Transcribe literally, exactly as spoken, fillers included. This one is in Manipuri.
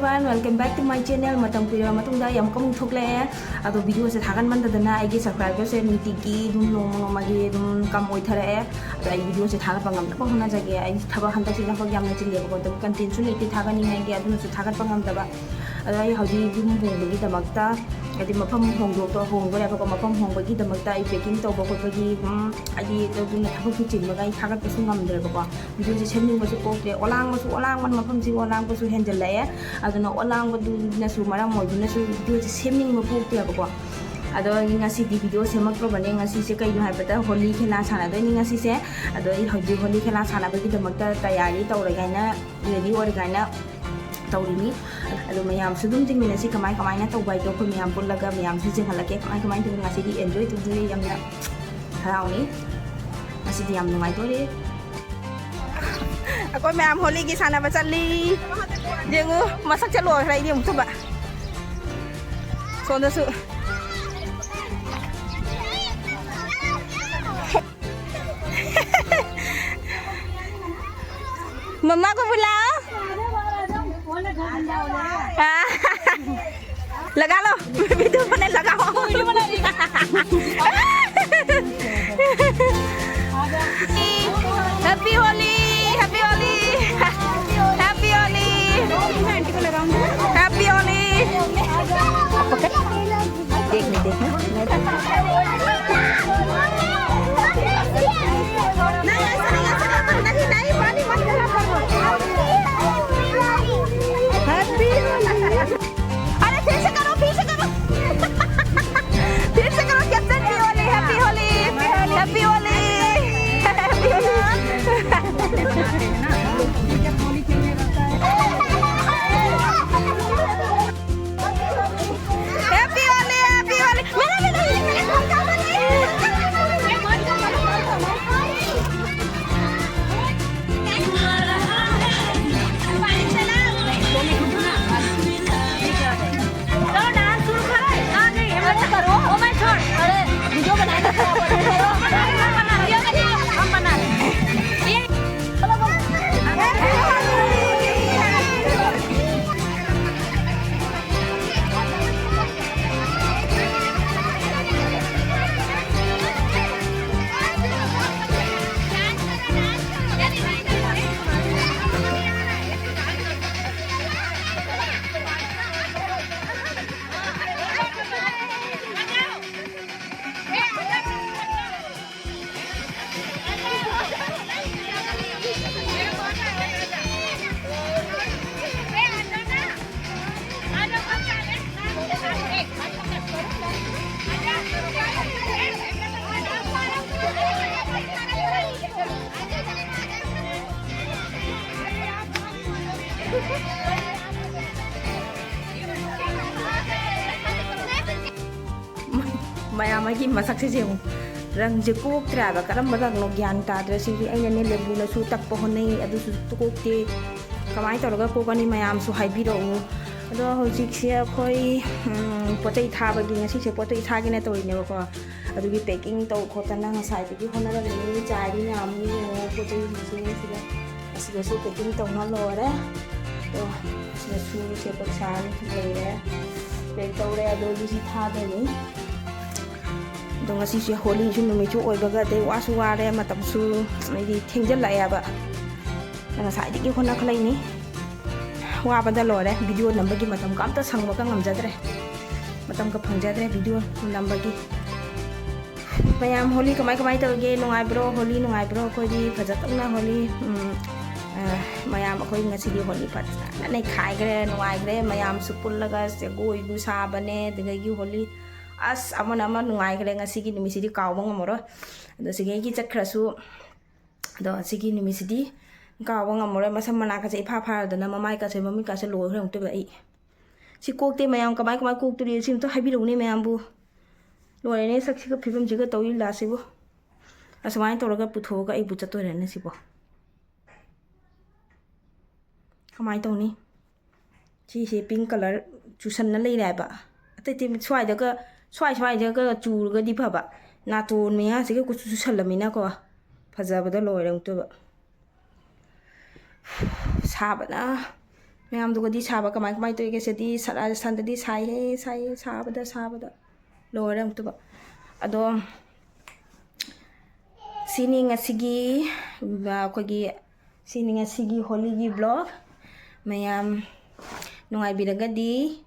Welcome back to my channel. ꯃꯇꯝ ꯀꯨꯏꯔꯕ ꯃꯇꯨꯡꯗ ꯑꯩ ꯑꯃꯨꯛꯀ ꯑꯃꯨꯛ ꯊꯣꯛꯂꯛꯑꯦ꯫ ꯑꯗꯣ videoꯁꯦ ꯊꯥꯒꯠꯃꯟꯗꯗꯅ ꯑꯩꯒꯤ subscriberꯁꯦ ꯅꯨꯡꯇꯤꯒꯤ ꯑꯗꯨꯝ ꯅꯣꯡꯃ ꯅꯣꯡꯃꯒꯤ ꯑꯗꯨꯝ ꯀꯝ ꯑꯣꯏꯊꯔꯛꯑꯦ꯫ ꯑꯗꯣ ꯑꯩ videoꯁꯦ ꯊꯥꯒꯠꯄ ꯉꯝꯅꯕ ꯍꯣꯠꯅꯖꯒꯦ꯫ ꯑꯩ ꯊꯕꯛ ꯍꯟꯗꯛꯁꯦ ꯊꯕꯛ ꯌꯥꯝꯅ ꯆꯤꯜꯂꯦꯕꯀꯣ, ꯑꯗꯨꯝ contentꯁꯨ ꯂꯩꯇꯦ ꯊꯥꯒꯠꯅꯤꯡꯉꯥꯏꯒꯤ, ꯑꯗꯨꯅꯁꯨ ꯊꯥꯒꯠꯄ ꯉꯝꯗꯕ꯫ ꯑꯗꯣ ꯑꯩ ꯍꯧꯖꯤꯛ ꯌꯨꯝ ꯍꯣꯡꯕꯒꯤꯗꯃꯛꯇ, ꯍꯥꯏꯗꯤ ꯃꯐꯝ ꯍꯣꯡꯗꯣꯛꯇꯣ ꯍꯣꯡꯗꯣꯔꯦꯕꯀꯣ, ꯃꯐꯝ ꯍꯣꯡꯕꯒꯤꯗꯃꯛꯇ ꯑꯩ packing ꯇꯧꯕ ꯈꯣꯠꯄꯒꯤ, ꯎꯝ, ꯍꯥꯏꯗꯤ ꯑꯗꯨꯅ ꯊꯕꯛꯁꯨ ꯆꯤꯟꯕꯒ ꯑꯩ ꯊꯥꯒꯠꯄꯁꯨ ꯉꯝꯗ꯭ꯔꯦꯕꯀꯣ꯫ Videoꯁꯦ ꯁꯦꯝꯅꯤꯡꯕꯁꯨ ꯄꯣꯛꯇ꯭ꯔꯦ, ꯑꯣꯂꯥꯡꯕꯁꯨ ꯑꯣꯂꯥꯡꯕꯅ ꯃꯐꯝꯁꯤꯒꯤ ꯑꯣꯂꯥꯡꯕꯁꯨ ꯍꯦꯟꯖꯜꯂꯛꯑꯦ꯫ ꯑꯗꯨꯅ ꯑꯣꯂꯥꯡꯕꯗꯨꯅꯁꯨ ꯃꯔꯝ ꯑꯣꯏꯗꯨꯅꯁꯨ videoꯁꯦ ꯁꯦꯝꯅꯤꯡꯕ ꯄꯣꯛꯇꯦꯕꯀꯣ꯫ ꯑꯗꯣ ꯑꯩ ꯉꯁꯤꯗꯤ video ꯁꯦꯝꯃꯛꯇ꯭ꯔꯕꯅꯦ꯫ ꯉꯁꯤꯁꯦ ꯀꯩꯅꯣ ꯍꯥꯏꯕꯗ ꯍꯣꯂꯤ ꯈꯦꯂꯥ ꯁꯥꯟꯅꯗꯣꯏꯅꯤ ꯉꯁꯤꯁꯦ꯫ ꯑꯗꯣ ꯑꯩ ꯍꯧꯖꯤꯛ ꯍꯣꯂꯤ ꯈꯦꯂꯥ ꯁꯥꯟꯅꯕꯒꯤꯗꯃꯛꯇ ꯇꯌꯥꯔꯤ ꯇꯧꯔꯒꯦ ꯍꯥꯏꯅ, ready ꯑꯣꯏꯔꯒꯦ ꯍꯥꯏꯅ ꯇꯧꯔꯤꯅꯤ꯫ ꯑꯗꯣ ꯃꯌꯥꯝꯁꯨ ꯑꯗꯨꯝ ꯌꯦꯡꯃꯤꯟꯅꯁꯤ, ꯀꯃꯥꯏ ꯀꯃꯥꯏꯅ ꯇꯧꯕ ꯍꯥꯏꯗꯣ ꯑꯩꯈꯣꯏ ꯃꯌꯥꯝ ꯄꯨꯜꯂꯒ ꯃꯌꯥꯝꯁꯨ ꯌꯦꯡꯍꯜꯂꯛꯀꯦ꯫ ꯀꯃꯥꯏ ꯀꯃꯥꯏꯅ ꯇꯧꯕ, ꯉꯁꯤꯗꯤ enjoy ꯇꯧꯗꯣꯔꯤ, ꯌꯥꯝꯅ ꯍꯔꯥꯎꯅꯤ꯫ ꯉꯁꯤꯗꯤ ꯌꯥꯝ ꯅꯨꯡꯉꯥꯏꯗꯣꯔꯤ꯫ ꯑꯩꯈꯣꯏ ꯃꯌꯥꯝ ꯍꯣꯂꯤꯒꯤ ꯁꯥꯟꯅꯕ ꯆꯠꯂꯤ꯫ ꯌꯦꯡꯉꯨ, ꯃꯁꯛꯁꯦ ꯂꯣꯏꯈ꯭ꯔꯦ, ꯑꯩꯗꯤ ꯑꯃꯨꯛꯇꯕ꯫ ꯁꯣꯝꯗꯁꯨ꯫ मम्मा को बुलाओ। हाँ। लगा लो, वीडियो बने, लगाओ। Happy Holi, Happy Holi, Happy Holi, Happy Holi. देखने, देखने। अरे फिर से करो, फिर से करो। फिर से करो, captain. Happy Holi, Happy Holi, Happy Holi, Happy Holi। Happy Holi, Happy Holi। मेरा, मेरा, मेरा, मेरा। ꯃꯌꯥꯝ ꯑꯩꯒꯤ ꯃꯁꯛꯁꯦ ꯌꯦꯡꯉꯨ꯫ ꯔꯪꯁꯦ ꯀꯣꯛꯇ꯭ꯔꯦ ꯍꯥꯏꯕ꯫ ꯀꯔꯝꯕ ꯔꯪꯅꯣ ꯒ꯭ꯌꯥꯟ ꯇꯥꯗ꯭ꯔꯦ꯫ ꯁꯤꯗꯤ ꯑꯩꯅꯅꯦ ꯂꯦꯕꯨꯅꯁꯨ ꯇꯛꯄ ꯍꯣꯠꯅꯩ, ꯑꯗꯨꯁꯨ ꯀꯣꯛꯇꯦ꯫ ꯀꯃꯥꯏꯅ ꯇꯧꯔꯒ ꯀꯣꯛꯀꯅꯤ ꯃꯌꯥꯝꯁꯨ ꯍꯥꯏꯕꯤꯔꯛꯎ꯫ ꯑꯗꯣ ꯍꯧꯖꯤꯛꯁꯦ ꯑꯩꯈꯣꯏ, ꯎꯝ, ꯄꯣꯠ ꯆꯩ ꯊꯥꯕꯒꯤ, ꯉꯁꯤꯁꯦ ꯄꯣꯠ ꯆꯩ ꯊꯥꯒꯦꯅ ꯇꯧꯔꯤꯅꯦꯕꯀꯣ꯫ ꯑꯗꯨꯒꯤ packing ꯇꯧ ꯈꯣꯠꯇꯅ ꯉꯁꯥꯏꯗꯒꯤ ꯍꯣꯠꯅꯔꯝꯃꯤꯅꯤ꯫ ꯆꯥꯏꯗꯤ ꯃꯌꯥꯝ ꯌꯦꯡꯉꯣ, ꯄꯣꯠ ꯆꯩꯁꯤꯡꯁꯦ ꯁꯤꯗ, ꯑꯁꯤꯗꯁꯨ packing ꯇꯧꯅ ꯂꯣꯏꯔꯦ꯫ ꯑꯗꯣ ꯁꯤꯗꯁꯨ ꯁꯦ ꯄꯩꯁꯥ ꯂꯩꯔꯦ, pack ꯇꯧꯔꯦ꯫ ꯑꯗꯣ ꯑꯩꯗꯤ ꯁꯤ ꯊꯥꯗꯣꯏꯅꯤ꯫ ꯑꯗꯣ ꯉꯁꯤꯁꯦ ꯍꯣꯂꯤꯁꯨ ꯅꯨꯃꯤꯠꯁꯨ ꯑꯣꯏꯕꯒ, ꯑꯗꯩ ꯋꯥꯁꯨ ꯋꯥꯔꯦ, ꯃꯇꯝꯁꯨ ꯑꯩꯗꯤ ꯊꯦꯡꯖꯤꯜꯂꯛꯑꯦꯕ꯫ ꯉꯁꯥꯏꯗꯒꯤ ꯍꯣꯠꯅꯈꯠꯂꯛꯏꯅꯤ꯫ ꯋꯥꯕꯗ ꯂꯣꯏꯔꯦ꯫ Video ꯅꯝꯕꯒꯤ ꯃꯇꯝꯒ ꯑꯝꯇ ꯁꯪꯕꯒ ꯉꯝꯖꯗ꯭ꯔꯦ꯫ ꯃꯇꯝꯒ ꯐꯪꯖꯗ꯭ꯔꯦ video ꯅꯝꯕꯒꯤ꯫ ꯃꯌꯥꯝ ꯍꯣꯂꯤ ꯀꯃꯥꯏ ꯀꯃꯥꯏ ꯇꯧꯔꯤꯒꯦ? ꯅꯨꯡꯉꯥꯏꯕ꯭ꯔꯣ? ꯍꯣꯂꯤ ꯅꯨꯡꯉꯥꯏꯕ꯭ꯔꯣ? ꯑꯩꯈꯣꯏꯗꯤ ꯐꯖꯗꯧꯅ ꯍꯣꯂꯤ꯫ ꯎꯝ, ꯑ, ꯃꯌꯥꯝ ꯑꯩꯈꯣꯏ ꯉꯁꯤꯗꯤ ꯍꯣꯂꯤ ꯐꯖꯅ ꯅꯩꯈꯥꯏꯈ꯭ꯔꯦ, ꯅꯨꯡꯉꯥꯏꯈ꯭ꯔꯦ꯫ ꯃꯌꯥꯝꯁꯨ ꯄꯨꯜꯂꯒ ꯖꯒꯣꯏꯁꯨ ꯁꯥꯕꯅꯦ, ꯑꯗꯨꯗꯒꯤ ꯍꯣꯂꯤ, ꯑꯁ, ꯑꯃꯅ ꯑꯃ ꯅꯨꯡꯉꯥꯏꯈ꯭ꯔꯦ꯫ ꯉꯁꯤꯒꯤ ꯅꯨꯃꯤꯠꯁꯤꯗꯤ ꯀꯥꯎꯕ ꯉꯝꯃꯔꯣꯏ꯫ ꯑꯗꯣ ꯁꯤꯒꯩꯒꯤ ꯆꯠꯈ꯭ꯔꯁꯨ, ꯑꯗꯣ ꯁꯤꯒꯤ ꯅꯨꯃꯤꯠꯁꯤꯗꯤ ꯀꯥꯎꯕ ꯉꯝꯃꯔꯣꯏ꯫ ꯃꯁꯝ ꯃꯅꯥꯀꯁꯦ ꯏꯐꯥ ꯐꯥꯔꯗꯅ, ꯃꯃꯥꯏꯀꯥꯁꯦ, ꯃꯃꯤꯠꯀꯥꯁꯦ ꯂꯣꯏꯈ꯭ꯔꯦ ꯑꯃꯨꯛꯇꯣꯏꯕ ꯑꯩ꯫ ꯁꯤ ꯀꯣꯛꯇꯦ ꯃꯌꯥꯝ, ꯀꯃꯥꯏ ꯀꯃꯥꯏ ꯀꯣꯛꯇꯣꯔꯤ? ꯁꯤ ꯑꯝꯇ ꯍꯥꯏꯕꯤꯔꯛꯎꯅꯦ ꯃꯌꯥꯝꯕꯨ꯫ ꯂꯣꯏꯔꯦꯅꯦ ꯁꯛꯁꯤꯒ ꯐꯤꯕꯝꯁꯤꯒ ꯇꯧꯔꯤ ꯂꯤꯂꯥꯁꯤꯕꯨ꯫ ꯑꯁꯨꯃꯥꯏꯅ ꯇꯧꯔꯒ ꯄꯨꯊꯣꯛꯑꯒ ꯑꯩꯕꯨ ꯆꯠꯇꯣꯏꯔꯦꯅꯦ ꯁꯤꯕꯣ꯫ ꯀꯃꯥꯏꯅ ꯇꯧꯅꯤ? ꯁꯤꯁꯦ pink colour ꯆꯨꯁꯟꯅ ꯂꯩꯔꯦ ꯍꯥꯏꯕ꯫ ꯑꯇꯩ ꯑꯇꯩ ꯁ꯭ꯋꯥꯏꯗꯒ, ꯁ꯭ꯋꯥꯏ ꯁ꯭ꯋꯥꯏꯗꯒ ꯆꯨꯔꯒꯗꯤ ꯐꯕ, ꯅꯥꯇꯣꯟ ꯃꯌꯥꯁꯤꯒ ꯀꯨꯆꯨ ꯆꯨꯁꯜꯂꯃꯤꯅꯀꯣ, ꯐꯖꯕꯗ ꯂꯣꯏꯔꯦ ꯑꯃꯨꯛꯇꯣꯏꯕ꯫ ꯁꯥꯕꯅ, ꯃꯌꯥꯝꯗꯨꯒꯗꯤ ꯁꯥꯕ ꯀꯃꯥꯏ ꯀꯃꯥꯏ ꯇꯧꯔꯤꯒꯦ? ꯁꯤꯗꯤ ꯁ-, ꯔꯥꯖꯁꯊꯥꯟꯗꯗꯤ ꯁꯥꯏꯍꯦ, ꯁꯥꯏꯍꯦ, ꯁꯥꯕꯗ, ꯁꯥꯕꯗ ꯂꯣꯏꯔꯦ ꯑꯃꯨꯛꯇꯣꯏꯕ꯫ ꯑꯗꯣ ꯁꯤꯅꯤ ꯉꯁꯤꯒꯤ, ꯑꯩꯈꯣꯏꯒꯤ, ꯁꯤꯅꯤ ꯉꯁꯤꯒꯤ ꯍꯣꯂꯤꯒꯤ vlog꯫ ꯃꯌꯥꯝ ꯅꯨꯡꯉꯥꯏꯕꯤꯔꯒꯗꯤ